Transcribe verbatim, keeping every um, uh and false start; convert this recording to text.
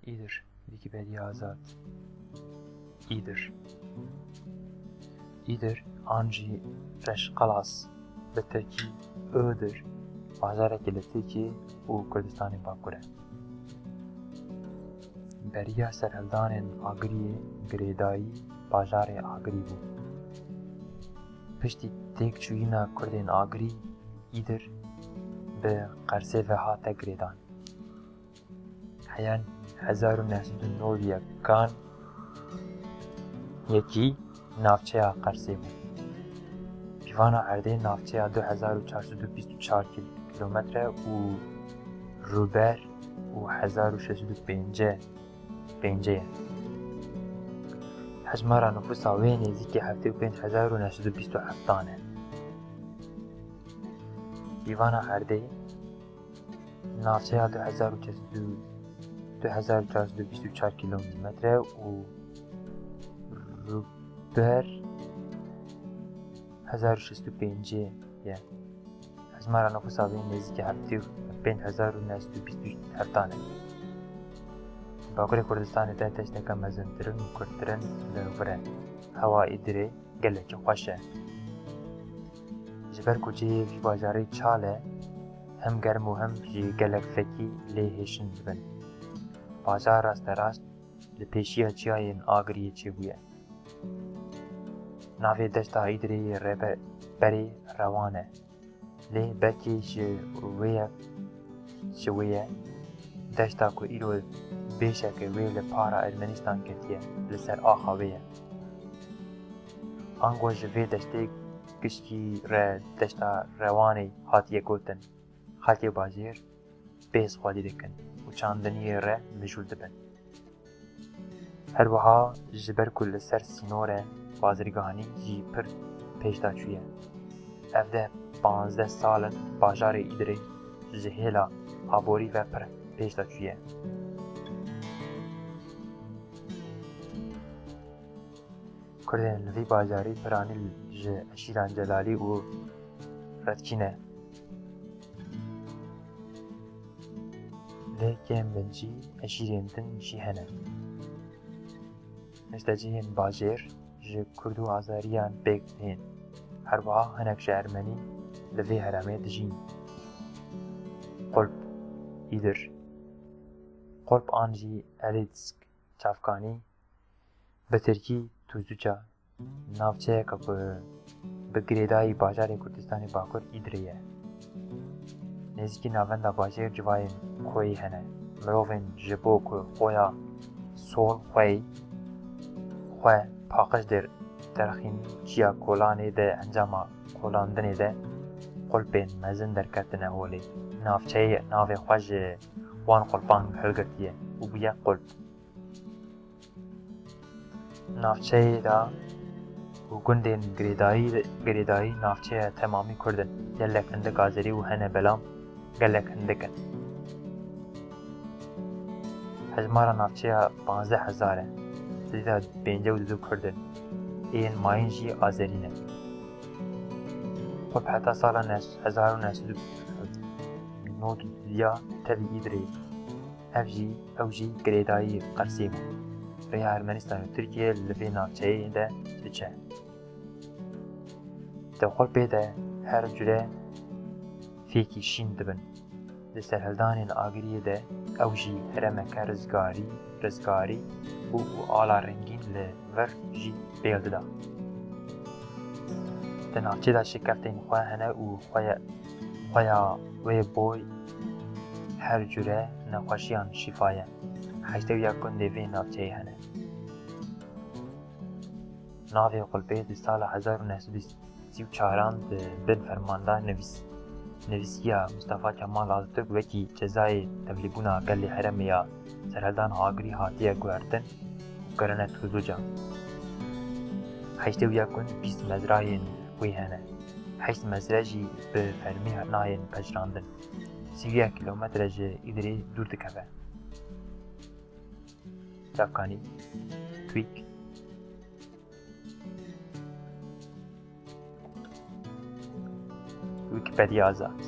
Îdir, Wîkîpediya Azad. Îdir. Îdir an jî Reşqalas, bi tirkî Iğdır, bajarekî li Tirkiyê û Kurdistanê Bakur e. Beriya serhildanên Agiriyê girêdayî bajarê Agirî bû. Piştî têkçûyîna Kurdên Agirî, Îdir bi Qersê ve hate girêdan. Heya hezar û neh sed û nod û yekan yekî navçeya Qersê bû. Pîvana erdê navçeya du hezar û çar sed û bîst û çar kîlometre û rûber û hezar û şeş sed û pêncî pêncî ye. Hejmara nifûsa wê nêzîkî heftê û pênc hezar û neh sed û bîst û heftan e. Pîvana erdê navçeya du hezar û çar sed û, du hezar û çar sed û bîst û çar kîlometre û rûber hezar û şeş sed û pêncî ye. Hejmara nifûsa wê nêzîkî heftê û pênc hezar û neh sed û bîst û heftan e. Bakurê Kurdistanê de deşteke mezintirin û kurtirin li vir e. Hewa Îdirê gelekî xweş e. Ji ber ku cihê vî bajarê çal e, hem germ û hem jî gelek fekî lê hêşin dibin. Bajar rasterast li pêşiya çiyayên Agiriyê çêbûye. Navê deşta Îdirê yê rêbe-, berê Rewan e. Lê belkî ji wê ye, ji wê ye, deşta ku îro bêşeke wê li para Ermenistan ketiye, li ser axa wê ye. Ango ji vê deştê gişkî re deşta Rewanê hatiye gotin. Xelkê bajêr bêhs xwedî dikin û çandiniyê re mijûl dibin. Her wiha ji ber ku li ser sînor e, bazirganî jî pir pêş de çûye. Ev deh panzdeh sal in bajarê Îdirê ji hêla aborî ve pir pêş de çûye. Kurdên li vî bajarî piranî ji eşîran Celalî û Redkî ne. Lê kêm bin jî eşîrên din jî hene. Niştecihên bajêr ji Kurd û Azeriyan pêk tên. Her wiha hinek ji Ermenî li vê herêmê dijîn. Qulp, Îdir. Qulp an jî Elîtsk, çavkanî, bi tirkî Tuzluca, navçeyeke ku bi girêdayî bajarê Kurdistanê Bakur Îdirê ye. Nêzîkî navenda bajêr civayên koyî hene. Mirovên ji bo ku xoya sol xweyî xwe paqij der-, derxîn, çiya kolanê de encama kolandinê de qulpên mezin derketine holê. Navçeyê navê xwe ji wan qulpan hilgirtiye û bûye Qulp. Navçeyê de û gundên girêdayî, girêdayî navçeya temamî Kurd in. Gelek hindik Azerî û hene belam gelek hindik in. Hejmara navçeya panzdeh hezar e. Zêde pêncî û du Kurd in. Ên mayîn jî Azerî ne. Xwe heta sala nes-, hezar û neh sed û nod û duya tevî Îdirê. Ev jî, ew jî girêdayî Qersê bû. Rêya Ermenistan û Tirkiye li vê navçeyê de diçe. Di Xulpê de her cure fêkî şîn dibin. Di serhildanên Agiriyê de ew jî herêmeke rizgarî, rizgarî bû û ala rengîn li vir jî pêl dida. Di navçê de şikeftên xwe hene û xwe ye, xweya wê boy her cure nexweşiyan şîfa ye. Heştê û yek gundê vê navçeyê hene. Navê Xulpê di sala hezar û neh sed û sî û çaran di bin ferman de nivîs-, nivîsiya Mustafa Kemal Atatürk wekî cezayê tevlîbûna gelê herêmê ya serhildan Agirî hatiye guhertin û kirine Tuzluca. Heştê û yek gund bîst mezrayên wê hene. Heşt mezre jî bi fermî nayên pejirandin. Sî û yek kîlometre ji Îdirê dûr dikeve. Çavkanî, Twîk. Wîkîpediya Azad.